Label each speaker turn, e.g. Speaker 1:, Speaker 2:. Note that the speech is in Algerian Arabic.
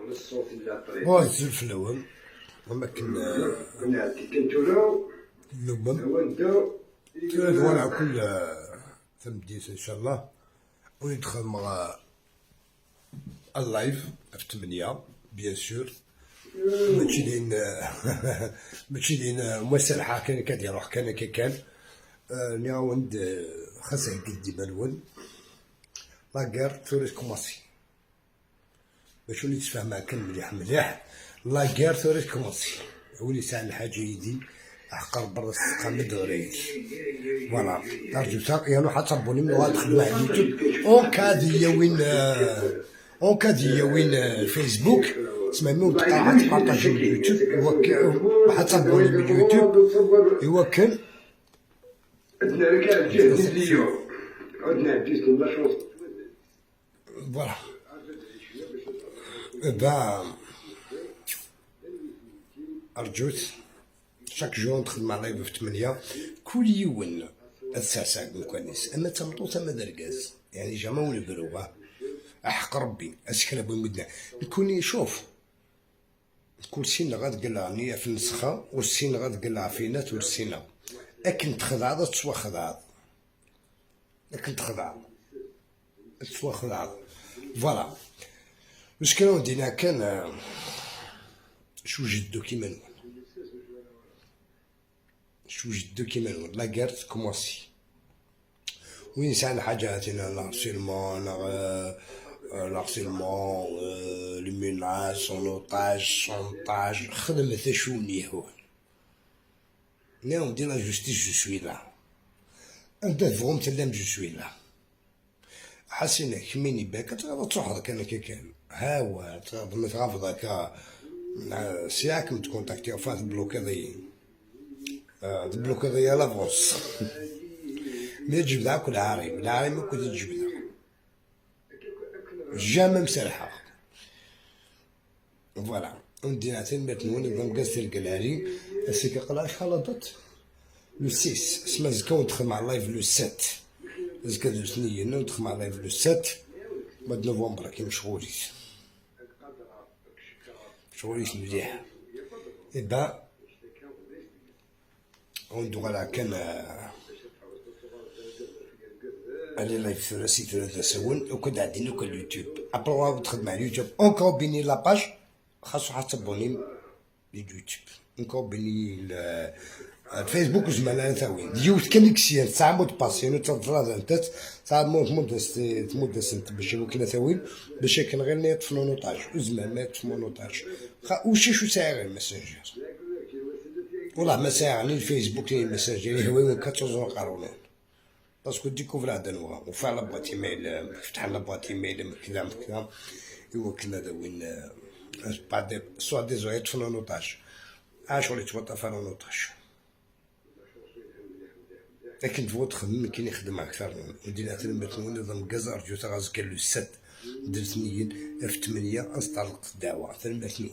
Speaker 1: Bon, الفلاون وما كنا نوبم على كل تمديت ان شاء الله وندخل مع ال live في 8 bien sûr. ماشي لين ماشي لين مسرحة كان كاد يروح كان كي كان نعاود خاص قدي بالون la guerre توريس commencée باش وليت تفهم كان مليح مليح. la guerre توريس commencée ولي ساعة الحاجة يدي أحقر برا السقا مدوريت. voilà, أرجو يا حتى abonner من تخدم على اليوتيوب en cas دي وين en cas دي وين الفيسبوك تسمى مو تقع تبارطاجي من اليوتيوب وحتى abonner من اليوتيوب يوكل.
Speaker 2: عندنا ركاب جهد اليوم عندنا juste la chance.
Speaker 1: voilà با أرجوت chaque jour ندخل مع live في 8 كل يوم الساعة مكونيس أما تمطو تما دركاز يعني jamais ولا بروغة أحق ربي أسكر أبو مدنا نكون شوف كل سنة غاد نية في النسخة والسنة غاد قلع فينا والسنة أكن تخضع تسوى خضع أكن تخضع تسوى خضع. voilà المشكلة ودينا كان شو جدو كيما نقول شو جدو كيما نقول la guerre commencée وين ساعة حاجة l'harcèlement l'harcèlement, les menaces, en otage, chantage, خدمة شوني هو نعم دي la justice, je suis là. انت تفهم تلام je suis là. حسينا كميني باك تروح كان كي كان ها هو تغافض هكا سياك متكونتاكتي فات bloquer ضي bloquer ضي l'avance mais تجبدها كل عاري العاري ما كنت تجبدها jamais مسرحة. voilà وندير عتين بات نوني نظام قاس القلاري اسيكا قلا شحال date le 6 سما زكا وندخل مع ال live le 7 زكا دو سنين ندخل مع ال live le 7 mois de novembre كي مشغوليت مشغوليت مليح. eh ben وندو على كان allez live ثلاثي ثلاثة سون وكنت عندي نوك اليوتيوب après تخدم على اليوتيوب encore بيني la page خاصو حتى abonner اليوتيوب encore بيني الفيسبوك زمان ثاوين ديوت connexion تاع mot de passe يعني تفراد انت تاع مود مود سنت باش وكلا ثاوين باش كان غير يطفنو en otage زمان ما يطفنو en otage وشي شو ساعة غير ماسنجر والله ما ساعني الفيسبوك ni الماسنجر هو 14 قارونين parce que découvre هذا نوع وفع la boîte email فتح la boîte email كذا كذا ايوا كنا هذا وين بعد soit des يطفنو en otage عاش وليت توطى en otage لكن تبغى تخدم كاين يخدم اكثر ودينا تنبت نظام كازا ارجو تغاز كان le 7 درت نيين في 8 انطلق الدعوة تنبت.